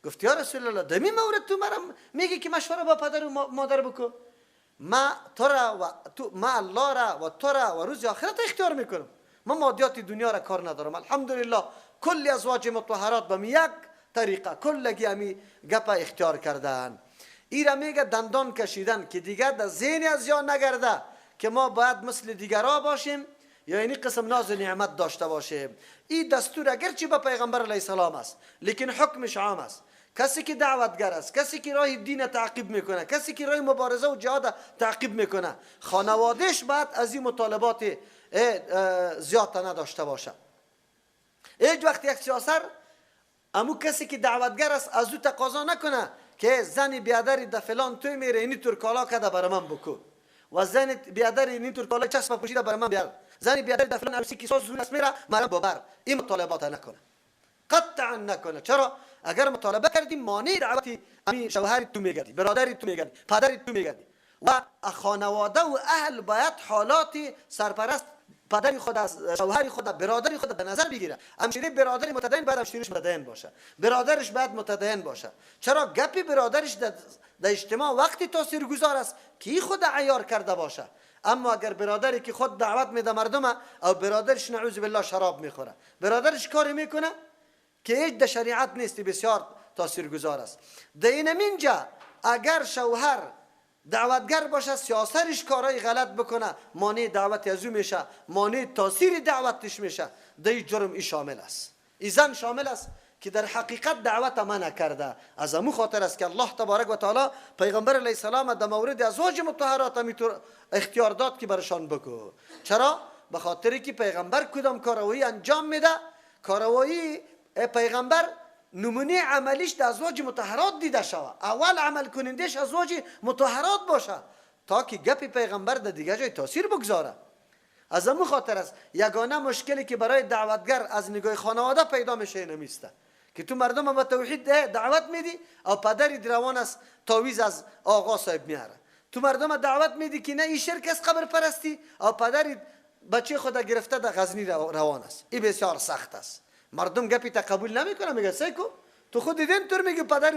گفت یا رسول الله، دمی مورد تو مرم میگی که مشوره با پدر و مادر بکو؟ ما تو را و تو، ما الله را و تو را و روز آخرت اختیار میکنم. ما مادیات دنیا را کار ندارم. الحمدلله کل ازواج مطهرات به یک طریقه کلگی امی گپ اختیار کردن. ایرا میگه دندان کشیدن که دیگه در ذهن از یا نگرده که ما باید مثل دیگرا باشیم یا اینی قسم ناز و نعمت داشته باشیم. این دستور اگرچه به پیغمبر علیه السلام است، لیکن حکمش عام است. کسی که دعوتگر است، کسی که راه دین تعقیب میکنه، کسی که راه مبارزه و جهاد تعقیب میکنه، خانوادهش باید از این مطالبات زیاد نداشته باشه. هیچ وقت یک سیاسر امو کسی که دعوتگر است از او تقاضا نکنه که زن بیادری در فلان توی میره اینی تور کالا کده برای من بکو، و زن بیادری اینی تور کالا چسب پوشیده برای من بیار، زن بیادری در فلان عروسی که ساز زول است میره مرا ببر. این مطالبات نکنه، قطعا نکنه. چرا؟ اگر مطالبه کردی مانع دعوت امی شوهر تو میگردی، برادری تو میگردی، پدری تو میگردی. و خانواده و اهل باید حالات سرپرست پدر خود از شوهر خود برادر خود به نظر بگیره. همشیره برادر متدین باید همشیرش متدین باشه، برادرش باید متدین باشه. چرا گپی برادرش در اجتماع وقتی تاثیرگذار است که خود عیار کرده باشه. اما اگر برادری که خود دعوت میده مردم او برادرش نعوذ بالله شراب میخوره، برادرش کاری میکنه که هیچ در شریعت نیستی، بسیار تاثیرگذار است. در اینجا اگر شوهر دعوتگر باشه، سیاسرش کارای غلط بکنه، مانع دعوت از او میشه، مانع تاثیر دعوتش میشه، در این جرم ای شامل است. ای زن شامل است که در حقیقت دعوت منع کرده. از امو خاطر است که الله تبارک و تعالی پیغمبر علیه السلام در مورد ازواج مطهرات همیطور اختیار داد که برشان بگو. چرا؟ به خاطری که پیغمبر کدام کاروایی انجام میده، کاروایی پیغمبر نمونه عملیش در ازواج مطهرات دیده شوه. اول عمل کنندش ازواج مطهرات باشه تا که گپ پیغمبر در دیگه جای تاثیر بگذاره. از امو خاطر است یگانه مشکلی که برای دعوتگر از نگاه خانواده پیدا میشه اینمیسته که تو مردم به توحید دعوت میدی او پدری روان است تعویذ از آقا صاحب میاره. تو مردم دعوت میدی که نه این شرک است قبر پرستی، او پدری بچه خود گرفته در غزنی روان است. این بسیار سخت است. مردم گپی تا قبول نمیکنه، میگه سیکو تو خود دیدین طور میگه پدر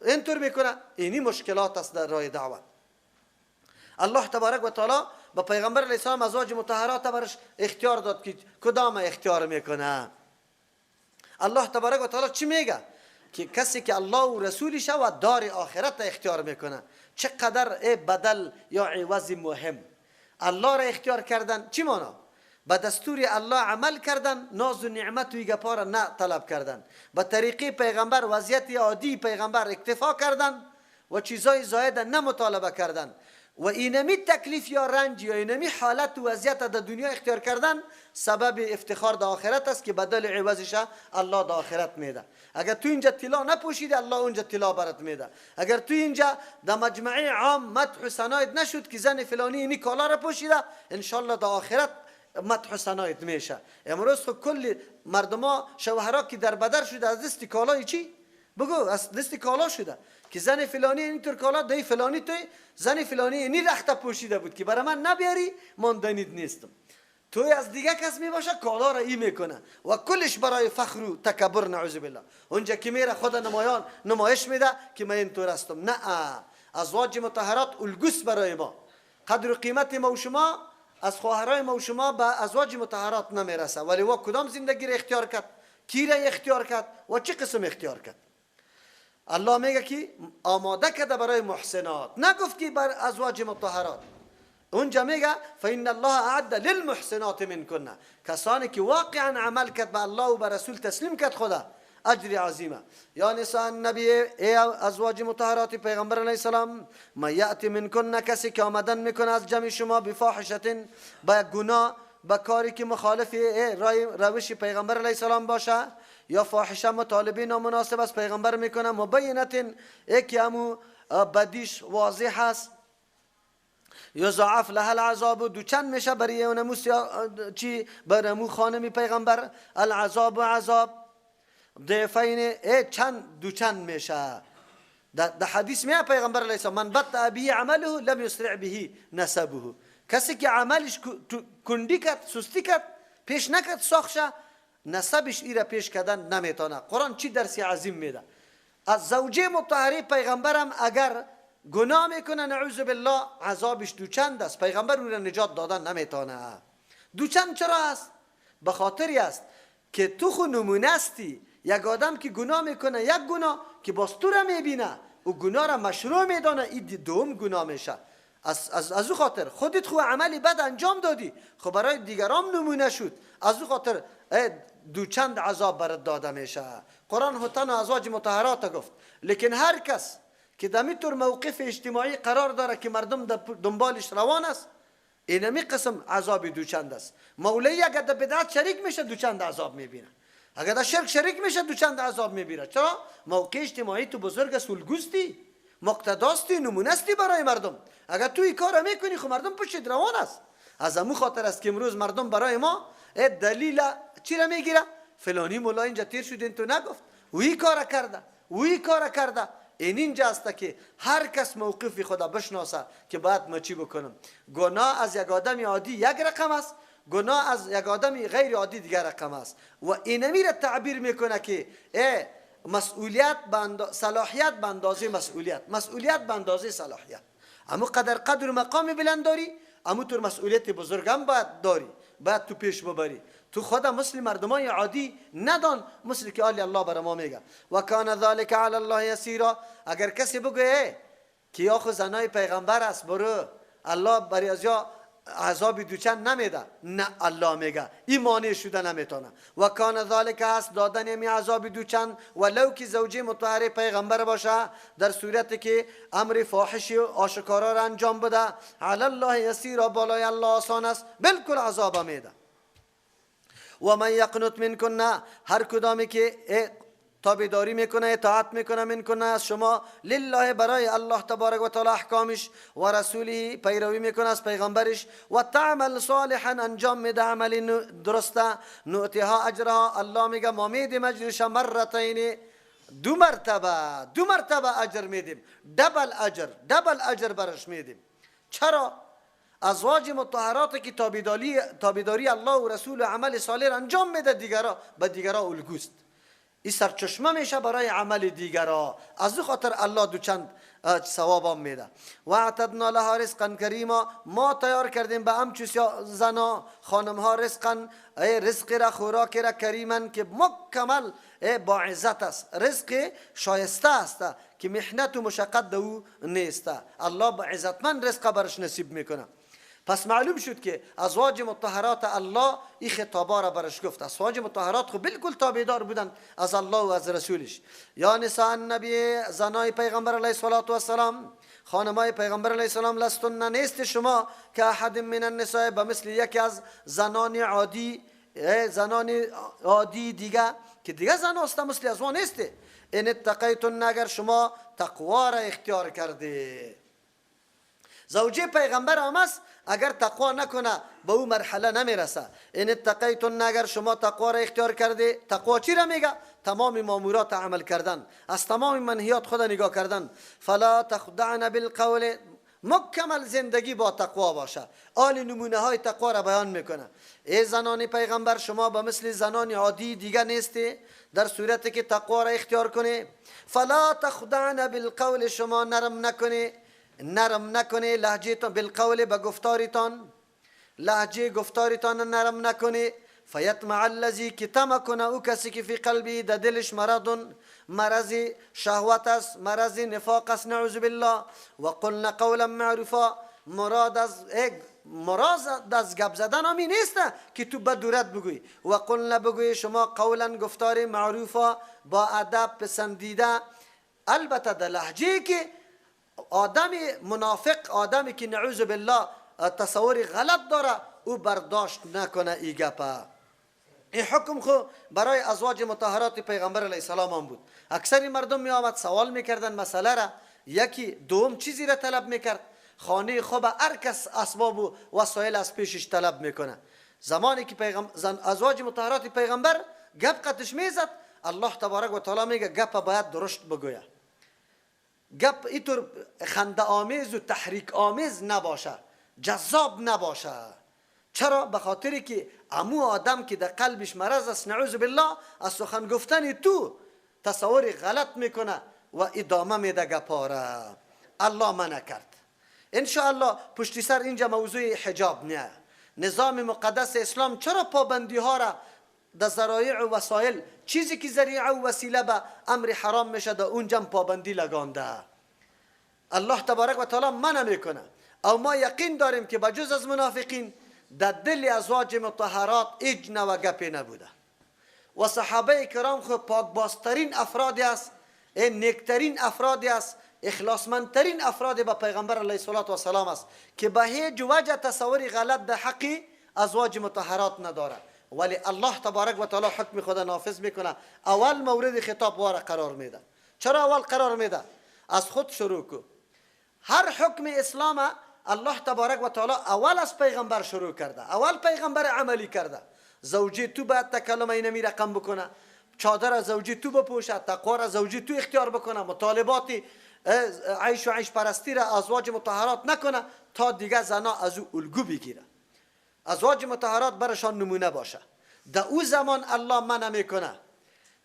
اینطور میکنه. اینی مشکلات است در راه دعوت. الله تبارک و تعالی به پیغمبر علیه السلام ازواج مطهرات برش اختیار داد که کدام اختیار میکنه. الله تبارک و تعالی چی میگه؟ که کسی که الله و رسولش و دار آخرت اختیار میکنه. چقدر بدل یا عوض مهم. الله را اختیار کردن چی مانا؟ به دستور الله عمل کردن، ناز و نعمت و گپا را نه طلب کردن، به طریقه پیغمبر وضعیت عادی پیغمبر اکتفا کردن و چیزای زاید نه مطالبه کردن و اینمی تکلیف یا رنج یا اینمی حالت و وضعیت در دنیا اختیار کردن سبب افتخار در آخرت است که بدل عوضش الله در آخرت میده. اگر تو اینجا طلا نپوشیدی الله اونجا طلا برات میده. اگر تو اینجا در مجمع عام مدح و ثنایت نشد که زن فلانی اینی کالا را پوشیده، انشالله در آخرت مدح و ثنایت میشه. امروز خو کل مردما شوهرا که در بدر شده از دست کالای چی؟ بگو از دست کالا شده که زن فلانی اینطور کالا دی فلانی توی زن فلانی اینی رخت پوشیده بود که برای من نبیاری ماندنید نیستم. توی از دیگه کس میباشه کالا را ای میکنه و کلش برای فخر و تکبر نعوذ بالله. اونجا که میره خود نمایان نمایش میده که من اینطور هستم. نه، ازواج مطهرات الگوس برای ما. قدر و قیمت ما و شما از خواهرای ما و شما به ازواج مطهرات نمیرسه، ولی وا کدام زندگی را اختیار کرد، کی را اختیار کرد و چه قسم اختیار کرد. الله میگه که آماده کرده برای محسنات، نگفت که بر ازواج مطهرات. اونجا میگه فإن الله اعد للمحسنات منکن، کسانی که واقعا عمل کرد به الله و به رسول تسلیم کرد خدا اجر عظیمه. یا نساء النبی، ای ازواج مطهرات پیغمبر علیه السلام، ما یأتی منکن، کسی که آمدن میکنه از جمع شما بفاحشة، با گناه، با کاری که مخالف روش پیغمبر علیه السلام باشه، یا فاحشه مطالبه نامناسب از پیغمبر میکنه، مبینة، یکی همو بدیش واضح هست، یضاعف لها العذاب، دو چند میشه برای اونمو چی برای امو خانمی پیغمبر العذاب و عذاب ضعفین، چند دو چند میشه. در حدیث میاد پیغمبر علیه السلام من بطأ به عمله لم یسرع به نسبه، کسی که عملش کندی کرد، سستی کرد، پیش نکرد ساخشه، نسبش ایره پیش کردن نمیتونه. قرآن چی درسی عظیم میده. از زوجه مطهره پیغمبرم اگر گناه میکنه نعوذ بالله عذابش دوچند است، پیغمبر او را نجات دادن نمیتونه. دوچند چرا است؟ به خاطری است که تو خو نمونه استی. یک آدم که گناه میکنه یک گناه که باز تو را میبینه و گناه را مشروع میدانه، این دوم گناه میشه. از او خاطر خودت خو عملی بد انجام دادی، خب برای دیگرام نمونه شد، از او خاطر دوچند عذاب برات داده میشه. قرآن هتن ازواج مطهرات گفت، لیکن هر کس که در موقف اجتماعی قرار داره که مردم دنبالش روان است، اینمی قسم عذاب دوچند است. مولوی اگر در بدعت شریک میشه دوچند عذاب میبینه، اگر در شرک شریک میشه دوچند عذاب میبینه. چرا؟ موقع اجتماعی تو بزرگ است، الگوستی، مقتداستی، نمونستی برای مردم. اگر تو این کار میکنی خب مردم پشت روان است. از امو خاطر است که امروز مردم برای ما دلیل چی را میگیره؟ فلانی مولا اینجا تیر شد تو نگفت، و این کار کرده، و این کار کرده. این اینجا است که هر کس موقف خدا بشناسه که باید ما چی بکنم. گناه از یک آدم عادی یک رقم است، گناه از یک آدم غیر عادی دیگر رقم است. و اینمی را تعبیر میکنه که مسئولیت صلاحیت به اندازه مسئولیت، مسئولیت به اندازه صلاحیت. امو قدر قدر و مقام بلند داری، امو طور مسئولیت بزرگ هم باید داری، باید تو پیش ببری. تو خدا مثل مردمای عادی ندان، مثل که آلی الله برای ما میگه و کان ذلک علی الله یسیرا. اگر کسی بگه که یا خو زنای پیغمبر است برو الله برای از یا عذاب دوچند نمیده، نه الله میگه این مانع شده نمیتونه. و کان ذلک هست دادن می عذاب دوچند ولو که زوجه مطهره پیغمبر باشه، در صورت که امر فاحش آشکارا را انجام بده، علی الله یسیرا، بالای الله آسان است، بالکل عذاب میده. و من یقنط منکن، هر کدامی که تابعداری میکنه، اطاعت میکنه، منکنه از شما، لله برای الله تبارک و تعالی احکامش و رسولی پیروی میکنه از پیغمبرش، و تعمل صالحا انجام میده عمل درسته، نؤتیها اجرها، الله میگه ما میدیم اجرش مرتین، دو مرتبه، دو مرتبه اجر میدیم، double اجر، double اجر برش میدیم. چرا؟ ازواج مطهرات که تابعداری الله و رسول و عمل صالح انجام میده دیگرا به دیگرا الگوست، این سرچشمه میشه برای عمل دیگرا. از خاطر الله دوچند ثواب میده. و اعتدنا لها رزقا کریما، ما تیار کردیم به همچو زنا خانم ها رزقا، رزق را، خوراک را، کریما که مکمل با عزت است، رزق شایسته است که محنت و مشقت دو نیست. الله با عزتمند رزق برش نصیب میکنه. پس معلوم شد که ازواج مطهرات الله این خطابا را برش گفت. ازواج مطهرات خب بالکل تابعدار بودن از الله و از رسولش. یا نساء النبی، زنای پیغمبر علیه الصلاة والسلام، خانمای پیغمبر علیه السلام، لستن نیست شما که احد من النساء، به مثل یکی از زنان عادی، زنان عادی دیگه که دیگه زن هست مثل از ما نیست. ان اتقیتن، اگر شما تقوا را اختیار کرده. زوجه پیغمبر هم است، اگر تقوا نکنه به او مرحله نمیرسه. ان اتقیتن، اگر شما تقوا را اختیار کرده. تقوا چی را میگه؟ تمام مامورات عمل کردن، از تمام منهیات خود نگاه کردن. فلا تخدعن بالقول، مکمل زندگی با تقوا باشه. آل نمونه های تقوا را بیان میکنه. ای زنان پیغمبر، شما به مثل زنان عادی دیگه نیستی در صورتی که تقوا را اختیار کنی. فلا تخدعن بالقول، شما نرم نکنی، نرم نکنی لهجهتان، بالقول به گفتارتان، لهجه گفتارتان نرم نکنی. فیطمع الذی، که طمع کنه او کسی که فی قلبی، در دلش مرض، مرض شهوت است، مرض نفاق است، نعوذ بالله. و قلن قولا معروفا، مراد از گپ زدن همی نیست که تو بدورت بگوی. و قلن بگوی شما قولا گفتار معروفا، با ادب پسندیده، البته در لهجه که آدم منافق، آدمی که نعوذ بالله تصور غلط داره، او برداشت نکنه ای گپه. این حکم خو برای ازواج مطهرات پیغمبر علیه السلام هم بود. اکثر مردم می آمد سوال میکردن مسئله را، یکی دوم چیزی را طلب میکرد. خانه خوب هر کس اسباب و وسایل از پیشش طلب میکنه. زمانی که ازواج مطهرات پیغمبر گپ قطش میزد، الله تبارک و تعالی میگه گپ باید درشت بگویه، گپ اینطور خنده آمیز و تحریک آمیز نباشه، جذاب نباشه. چرا؟ به خاطر که امو آدم که در قلبش مرض است نعوذ بالله، از سخن گفتن تو تصور غلط میکنه، و ادامه میده گپاره. الله منع کرد. انشاءالله پشتی سر اینجا موضوع حجاب نه. نظام مقدس اسلام چرا پابندی ها را در ذرایع و وسایل، چیزی که ذریعه و وسیله به امر حرام میشه در اونجا پابندی لگانده. الله تبارک و تعالی منع میکنه. او ما یقین داریم که بجز از منافقین در دل ازواج مطهرات هیچ نوع گپی نبوده و صحابه کرام خو پاکبازترین افرادی است، نیکترین افرادی است، اخلاصمندترین افراد به پیغمبر علیه الصلاة والسلام است که به هیچ وجه تصور غلط در حق ازواج مطهرات نداره. ولی الله تبارک و تعالی حکم خدا نافذ میکنه. اول مورد خطاب واره قرار میده. چرا اول قرار میده؟ از خود شروع کو. هر حکم اسلام الله تبارک و تعالی اول از پیغمبر شروع کرده، اول پیغمبر عملی کرده. زوجی تو باید تکلم اینمی رقم بکنه، چادر زوجی تو بپوشه، تقوا را زوجی تو اختیار بکنه، مطالبات عیش و عیش پرستی را ازواج مطهرات نکنه تا دیگه زنا از او الگو بگیره، ازواج مطهرات برشان نمونه باشه. در او زمان الله منع میکنه.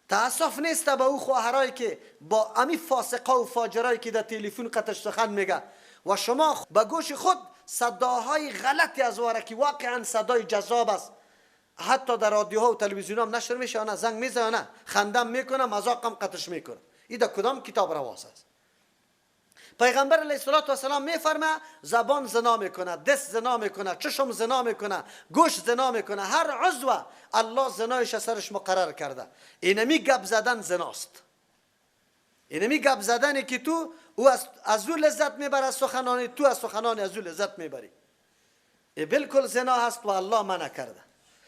تاسف نیست به او خواهرایی که با امی فاسقا و فاجرایی که در تلفن قطش سخن میگه و شما به گوش خود صداهای غلطی از واره که واقعا صدای جذاب است، حتی در رادیوها و تلویزیون هم نشر میشه، نه زنگ میزنه، نه خندم میکنه، مذاقم قطش میکنه. این در کدام کتاب رواس است؟ پیغمبر علیه الصلاة والسلام میفرمه زبان زنا میکنه، دست زنا میکنه، چشم زنا میکنه، گوش زنا میکنه، هر عضو الله زنایش سرش مقرر کرده. اینمی گپ زدن زناست. اینمی گپ زدنی که تو او از او لذت میبره، از سخنان تو، از سخنان از او لذت میبری، ای بالکل زنا هست و الله منع کرده.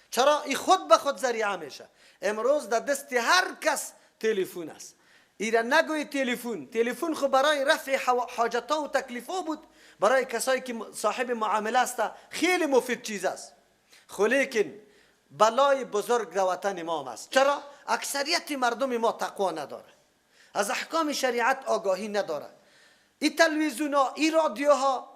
چرا؟ ای خود به خود ذریعه میشه. امروز در دست هر کس تلفن است. ایره نگوی تلفن، تلفن خو برای رفع حاجت‌ها و تکلیف‌ها بود، برای کسایی که صاحب معامله است خیلی مفید چیز است. خو لیکن بلای بزرگ در وطن ما است. چرا؟ اکثریت مردم ما تقوا نداره، از احکام شریعت آگاهی نداره. این تلویزیون ها، این رادیوها،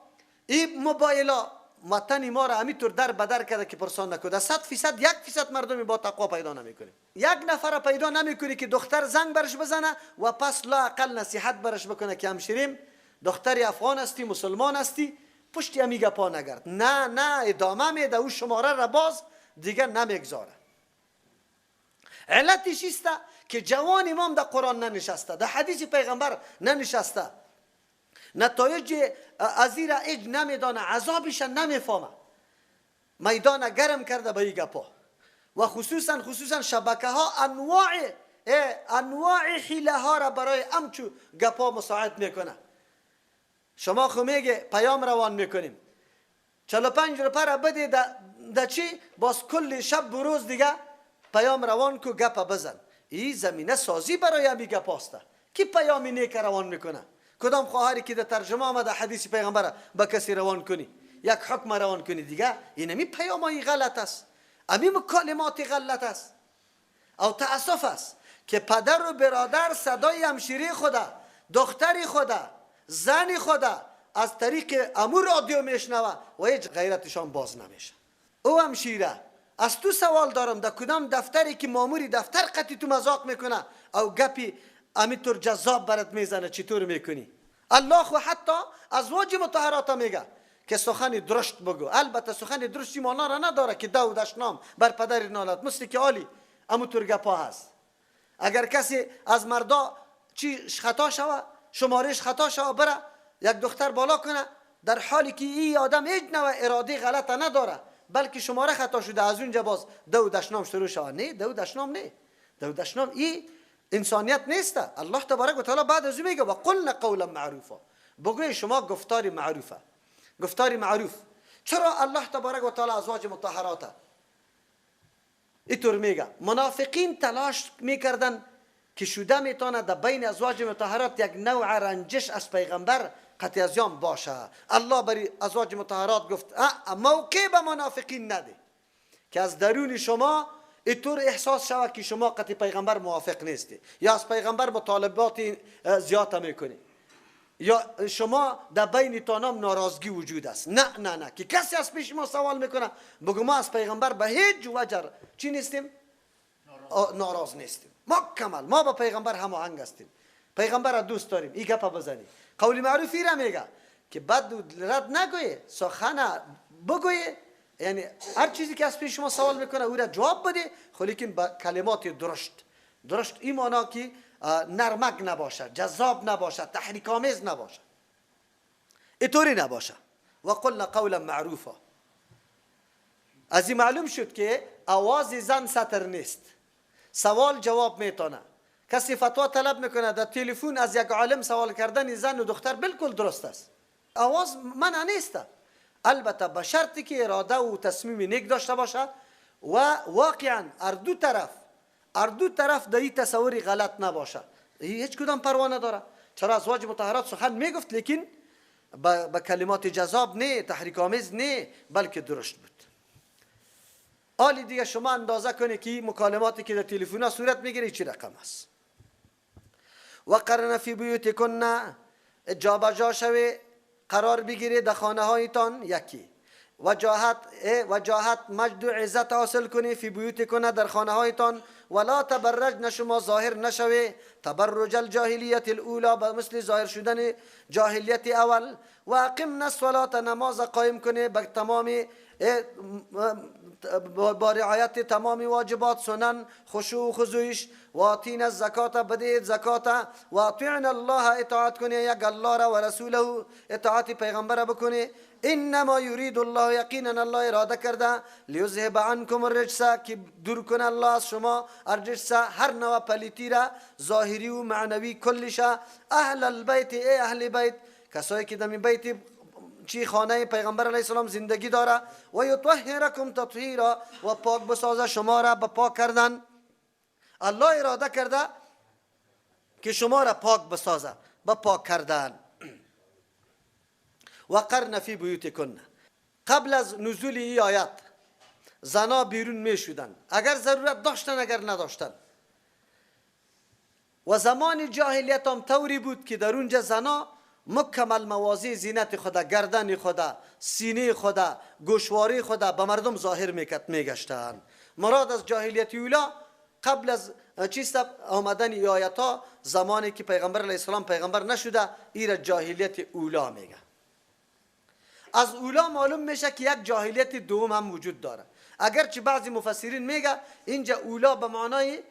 این موبایل ها وطن ما را همینطور در بدر کرده که پرسان نکنه. 100% 1% مردمی با تقوا پیدا نمیکنیم. یک نفر پیدا نمیکنی که دختر زنگ برش بزنه و پس لا اقل نصیحت برش بکنه که همشیریم دختری افغان هستی، مسلمان هستی، پشتی همی گپا نگرد. نه نه، ادامه میده، او شماره را باز دیگه نمیگذاره. علتش است که جوان امام در قرآن ننشسته، در حدیث پیغمبر ننشسته، نتایج از این را هیچ نمیدانه، عذابش نمیفهمه، میدان گرم کرده به این گپا. و خصوصا شبکه ها انواع حیله ها را برای امچو گپا مساعد میکنه. شما خو میگه پیام روان میکنیم، 45 روپه را بده ده چی؟ باز کل شب و روز دیگه پیام روان کو گپا بزن. این زمینه سازی برای همی گپاسته. کی پیامی نیک روان میکنه؟ کدام خواهری که در ترجمه آمده حدیث پیغمبر به کسی روان کنی، یک حکم روان کنی، دیگه اینمی پیامای غلط است، امی مکالمات غلط است. او تأسف است که پدر و برادر صدای همشیری خدا، دختری خدا، زن خدا از طریق امو رادیو میشنوه و هیچ غیرتشان باز نمیشه. او همشیره از تو سوال دارم، در کدام دفتری که ماموری دفتر قطی تو مذاق میکنه او گپی امیطور جذاب برات میزنه چطور میکنی؟ الله خو حتی ازواج مطهرات میگه که سخن درشت بگو. البته سخن درشتی معنا را نداره که دو دشنام بر پدر نالت، مثل که عالی اموطور گپا هست. اگر کسی از مردا چی خطا شوه، شمارش خطا شوه، بره یک دختر بالا کنه، در حالی که این آدم هیچ نوع اراده غلط نداره، بلکه شماره خطا شده، از اونجا باز دو دشنام شروع شوه. نه، دو دشنام نه، دو دشنام ای انسانیت نیست. الله تبارک و تعالی بعد از او میگه و قلنا قولا معروفا، بگوی شما گفتاری معروفه، گفتاری معروف. چرا الله تبارک و تعالی ازواج مطهرات اینطور میگه؟ منافقین تلاش میکردن که شده میتونه در بین ازواج مطهرات یک نوع رنجش از پیغمبر قطع ازیان باشه. الله بری ازواج مطهرات گفت موقع به منافقین نده که از درون شما اینطور احساس شود که شما قطع پیغمبر موافق نیستی، یا از پیغمبر مطالبات زیاد میکنی، یا شما در بین تانام ناراضگی وجود است. نه نه نه، که کسی از پیش ما سوال میکنه بگو ما از پیغمبر به هیچ وجه چی نیستیم؟ ناراض نیستیم، ما کمل، ما با پیغمبر هماهنگ هستیم. پیغمبر دوست داریم، این گپ بزنی. قول معروفی را میگه که بد رد نگوی، سخن بگوی، یعنی هر چیزی که از پیش شما سوال میکنه او را جواب بده، خو لیکن با کلمات درشت. درشت این معنا که نرمک نباشه، جذاب نباشه، تحریک آمیز نباشه، اینطوری نباشه. و قلنا قولا معروفا. از این معلوم شد که آواز زن ستر نیست، سوال جواب میتونه. کسی فتوا طلب میکنه در تلفن از یک عالم سوال کردن زن و دختر بالکل درست است، آواز منع نیست، البته به شرطی که اراده و تصمیم نیک داشته باشه و واقعا هر دو طرف در این تصور غلط نباشه. هیچ کدام پروا نداره. چرا ازواج مطهرات سخن میگفت لیکن با کلمات جذاب نه، تحریک آمیز نه، بلکه درشت بود. آلی دیگه شما اندازه کنه که مکالماتی که در تلفن ها صورت میگیره چی رقم است. وقرن فی بیوتکن، جابجا شوی، قرار بگیره در خانه هایتان. یکی وجاهت مجد و عزت حاصل کنی، فی بیوتکن در خانه هایتان. ولا تبرجن، شما ظاهر نشوی، تبرج الجاهلیت الاولی، به مثل ظاهر شدن جاهلیت اول. و اقمنا الصلاة، نماز قایم کنی به تمام، با رعایت تمام واجبات، سنن، خشوع و خضوعش. و آتینا الزکات، بدید زکات. و اطیعنا الله، اطاعت کنی یک الله را و رسوله، اطاعت پیغمبر بکنی. انما یرید الله، یقینا الله اراده کرده، لیذهب عنکم الرجس، که دور کنه الله از شما الرجس، هر نوع پلیتی را، ظاهری و معنوی کلش. اهل البیت، ای اهل بیت، کسایی که در بیت چی خانه پیغمبر علیه السلام زندگی داره. و یطهرکم تطهیرا، و پاک بسازه شما را به پاک کردن. الله اراده کرده که شما را پاک بسازه به پاک کردن. و قرن فی بیوتکن. قبل از نزول این آیت زنا بیرون می شدن اگر ضرورت داشتن، اگر نداشتن. و زمان جاهلیت هم طوری بود که در اونجا زنا مکمل موازی زینت خدا، گردن خدا، سینه خدا، گوشواره خدا به مردم ظاهر میکرد، میگشتن. مراد از جاهلیت اولا قبل از چیست آمدن آیت ها، زمانی که پیغمبر علیه السلام پیغمبر نشده، ایره جاهلیت اولا میگه. از اولا معلوم میشه که یک جاهلیت دوم هم وجود داره، اگرچه بعضی مفسرین میگه اینجا اولا به معنای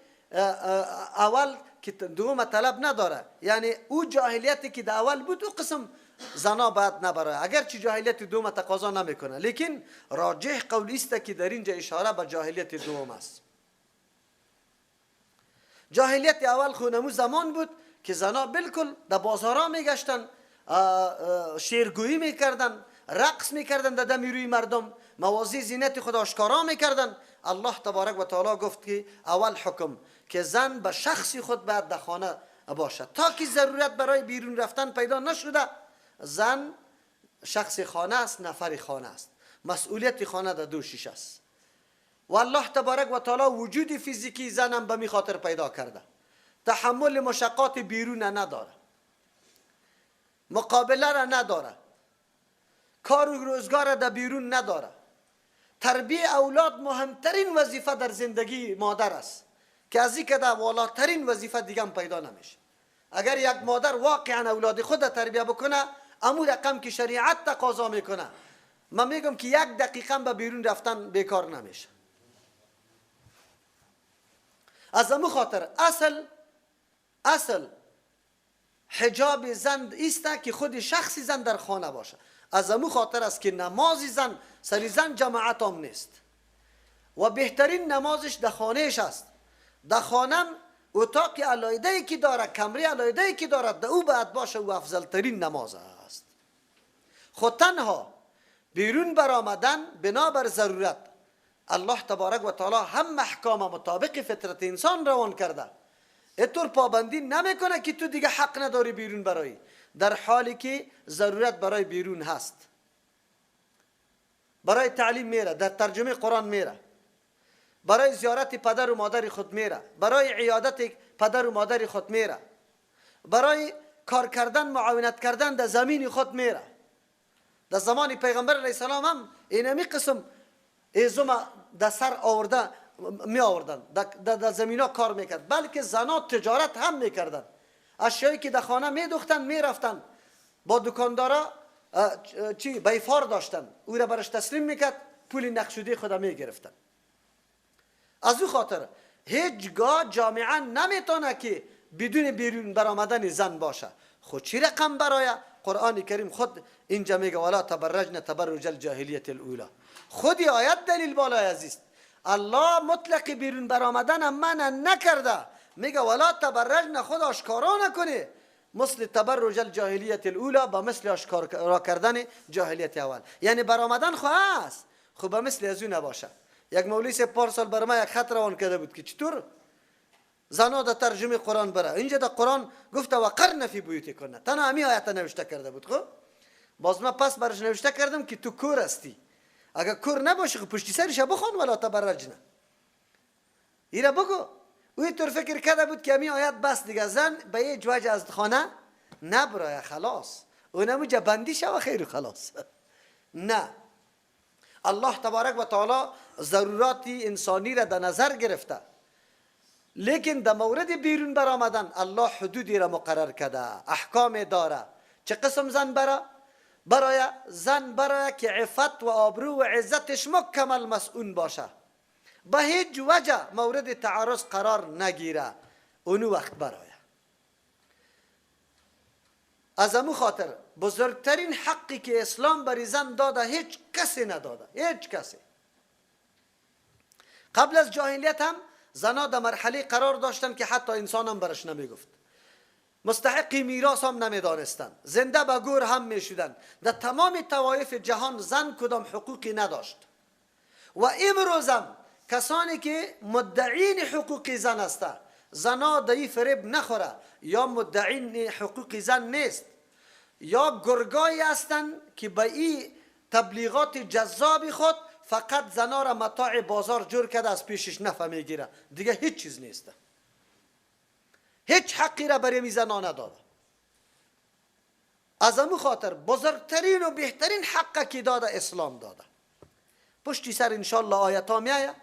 اول که دوم طلب نداره، یعنی او جاهلیتی که در اول بود او قسم زنا باید نبره، اگرچه جاهلیت دوم تقاضا نمیکنه، لیکن راجح قولی است که در اینجا اشاره به جاهلیت دوم است. جاهلیت اول خونمو زمان بود که زنا بالکل در بازارا میگشتن، شعرگویی میکردن، رقص میکردن در دم روی مردم، موازی زینت خود آشکارا میکردن. الله تبارک و تعالی گفت که اول حکم که زن به شخصی خود باید در خانه باشد تا که ضرورت برای بیرون رفتن پیدا نشده. زن شخص خانه است، نفر خانه است، مسئولیت خانه در دوشش است. و الله تبارک و تعالی وجود فیزیکی زنم به می خاطر پیدا کرده، تحمل مشقات بیرون نداره، مقابله را نداره، کار و روزگار در بیرون نداره. تربیه اولاد مهمترین وظیفه در زندگی مادر است که از این که در والاترین وظیفه دیگه هم پیدا نمیشه. اگر یک مادر واقعا اولاد خود تربیه بکنه، امو رقم که شریعت تقاضا میکنه، من میگم که یک دقیقه به بیرون رفتن بیکار نمیشه. از امو خاطر اصل حجاب زن ایست که خود شخص زن در خانه باشه. از امو خاطر است که نماز زن سری زن جماعت هم نیست و بهترین نمازش در خانهش است. در خانم اتاق علایده که داره، کمره علایده که داره، در او باید باشه و افضل ترین نماز است. خود تنها بیرون برآمدن بنابر ضرورت، الله تبارک و تعالی هم احکام مطابق فطرت انسان روان کرده، اینطور پابندی نمیکنه که تو دیگه حق نداری بیرون برایی، در حالی که ضرورت برای بیرون هست. برای تعلیم میره، در ترجمه قرآن میره، برای زیارت پدر و مادر خود میره، برای عیادت پدر و مادر خود میره، برای کار کردن معاونت کردن در زمین خود میره. در زمان پیغمبر علیه السلام هم اینمی قسم ایزم در سر آورده می آوردن، در زمین ها کار میکرد، بلکه زنا تجارت هم میکردن. اشیایی که در خانه میدوختن میرفتن با دکاندارا چی بیفار داشتن، او را برش تسلیم میکرد، پول نقشودی خود میگرفتن. از او خاطر هیچگاه جامعه نمیتونه که بدون بیرون برآمدن زن باشه. خود چی رقم برای قرآن کریم خود اینجا میگه ولا تبرجن تبرج الجاهلیت الاولی. خودی آیت دلیل بالای عزیز، الله مطلق بیرون برآمدن منع نکرده، میگه ولا تبرجن، خود آشکارا نکنه مثل تبرج الجاهلیت الاولی، با مثل آشکارا کردن جاهلیت اول. یعنی برآمدن خو هست، خو به مثل از او نباشه. یک مولوی سه پارسال بر ما یک خط روان کرده بود که چطور زنا در ترجمه قرآن بره. اینجا در قرآن گفته وقرن فی بیوتکن، تنها همی آیت نوشته کرده بود. خب باز ما پس برش نوشته کردم که تو کور هستی، اگر کور نباشی خب پشتی سرش بخوان ولا تبرجنه ایره بگو. او طور فکر کرده بود که همی آیت بس دیگه، زن به یه وجه از خانه نبرای خلاص، اونمو بندی شوه خیر و خلاص. نه، الله تبارک و تعالی ضرورات انسانی را در نظر گرفته، لیکن در مورد بیرون برآمدن الله حدودی را مقرر کرده، احکام داره. چه قسم زن برا؟ برای زن برای که عفت و آبرو و عزتش مکمل مسئول باشه، به هیچ وجه مورد تعارض قرار نگیره، اونو وقت برای. از امو خاطر بزرگترین حقی که اسلام برای زن داده هیچ کسی نداده، هیچ کسی. قبل از جاهلیت هم زنا در مرحله قرار داشتن که حتی انسان هم برش نمیگفت، مستحق میراث هم نمیدانستن، زنده به گور هم میشدن. در تمام طوایف جهان زن کدام حقوقی نداشت. و امروز هم کسانی که مدعین حقوق زن هستند، زنا در فریب نخوره، یا مدعین حقوق زن نیست، یا گرگایی هستند که به این تبلیغات جذاب خود فقط زنا را متاع بازار جور کرده از پیشش نفع میگیره، دیگه هیچ چیز نیست. هیچ حقی را برای زنا نداده. از امو خاطر بزرگترین و بهترین حق که داده اسلام داده. پشتی سر انشالله آیت ها میایه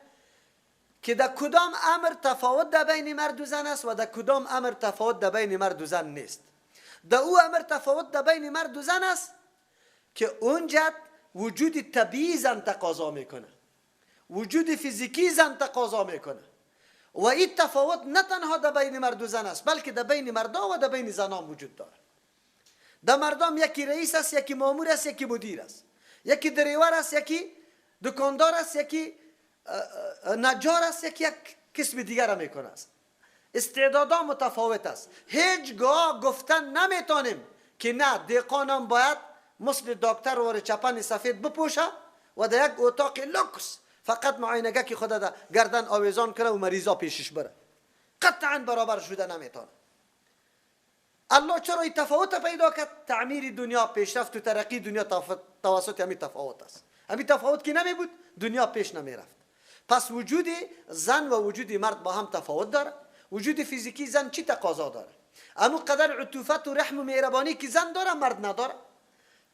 که در کدام امر تفاوت در بین مرد و زن است و در کدام امر تفاوت در بین مرد و زن نیست. در او امر تفاوت در بین مرد و زن است که اونجا وجود طبیعی زن تقاضا میکنه، وجود فیزیکی زن تقاضا میکنه، و این تفاوت نه تنها در بین مرد و زن است، بلکه در بین مردا و در بین زنان وجود داره. در مردم یکی رئیس است، یکی مامور است، یکی مدیر است، یکی دریور است، یکی دکاندار است، یکی نجار است، یکی یک قسم دیگر را میکنه است. استعدادها متفاوت است. هیچگاه گفتن نمیتونیم که نه دهقانم باید مثل دکتر وار چپن سفید بپوشه و در یک اتاق لوکس فقط معاینه که خود در گردن آویزان کنه و مریضا پیشش بره. قطعا برابر شده نمیتونه. الله چرا این تفاوت پیدا کرد؟ تعمیر دنیا، پیشرفت و ترقی دنیا توسط همین تفاوت است. همین تفاوت که نمی بود دنیا پیش نمی رفت. پس وجود زن و وجود مرد با هم تفاوت داره. وجود فیزیکی زن چی تقاضا داره؟ امو قدر عطوفت و رحم و مهربانی که زن داره مرد نداره.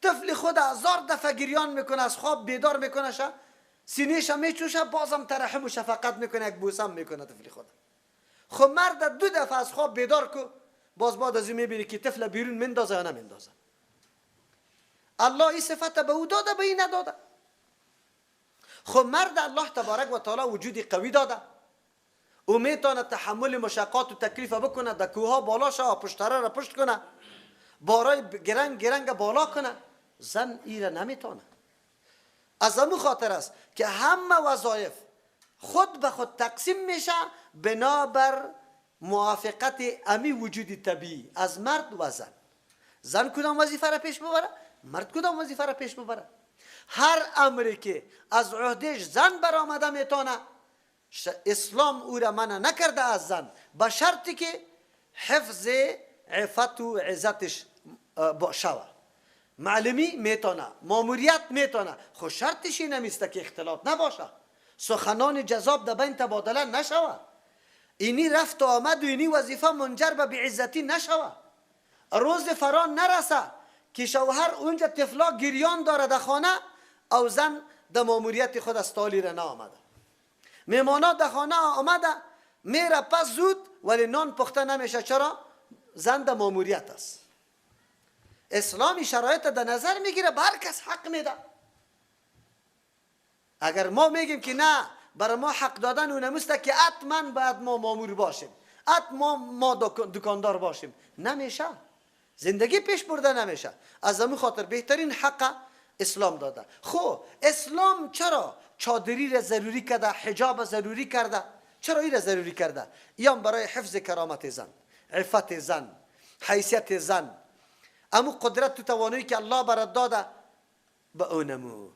طفل خود هزار دفعه گریان میکنه، از خواب بیدار میکنه، سینه‌ش میچوشه، بازم ترحم و شفقت میکنه، یک بوسم میکنه طفل خود. خب مرد دو دفعه از خواب بیدار کو، باز بعد از این میبینی که طفل بیرون مندازه یا نمندازه. الله این صفت به او داده، به این نداده. خب مرد الله تبارک و تعالی وجود قوی داده، او میتونه تحمل مشقات و تکلیف بکنه، در کوها بالا شه، پشتره را پشت کنه، بارای گرنگ گرنگ بالا کنه. زن ای را نمیتونه. از امو خاطر است که همه وظایف خود به خود تقسیم میشه بنابر موافقت امی وجود طبیعی از مرد و زن. زن کدام وظیفه را پیش ببره، مرد کدام وظیفه را پیش ببره. هر امری که از عهدهش زن برآمده میتونه، اسلام او را منع نکرده از زن، به شرطی که حفظ عفت و عزتش شوه. معلمی میتونه، ماموریت میتونه، خو شرطش این نیست که اختلاط نباشه، سخنان جذاب در بین تبادله نشوه، اینی رفت و آمد و اینی وظیفه منجر به بیعزتی نشوه، روز فران نرسه که شوهر اونجا طفلا گریان داره در خانه او زن در ماموریت خود از تالی را نآمده، میمانا در خانه آمده میره پس زود ولی نان پخته نمیشه. چرا؟ زن در ماموریت است. اسلامی شرایط در نظر میگیره، به هر کس حق میده. اگر ما میگیم که نه، برای ما حق دادن اون است که حتما باید ما مامور باشیم، حتما ما دکاندار باشیم، نمیشه، زندگی پیش برده نمیشه. از همون خاطر بهترین حق اسلام داده. خب اسلام چرا چادری را ضروری کرده، حجاب ضروری کرده؟ چرا این را ضروری کرده؟ ایام برای حفظ کرامت زن، عفت زن، حیثیت زن، امو قدرت و توانایی که الله برات داده به اونمو.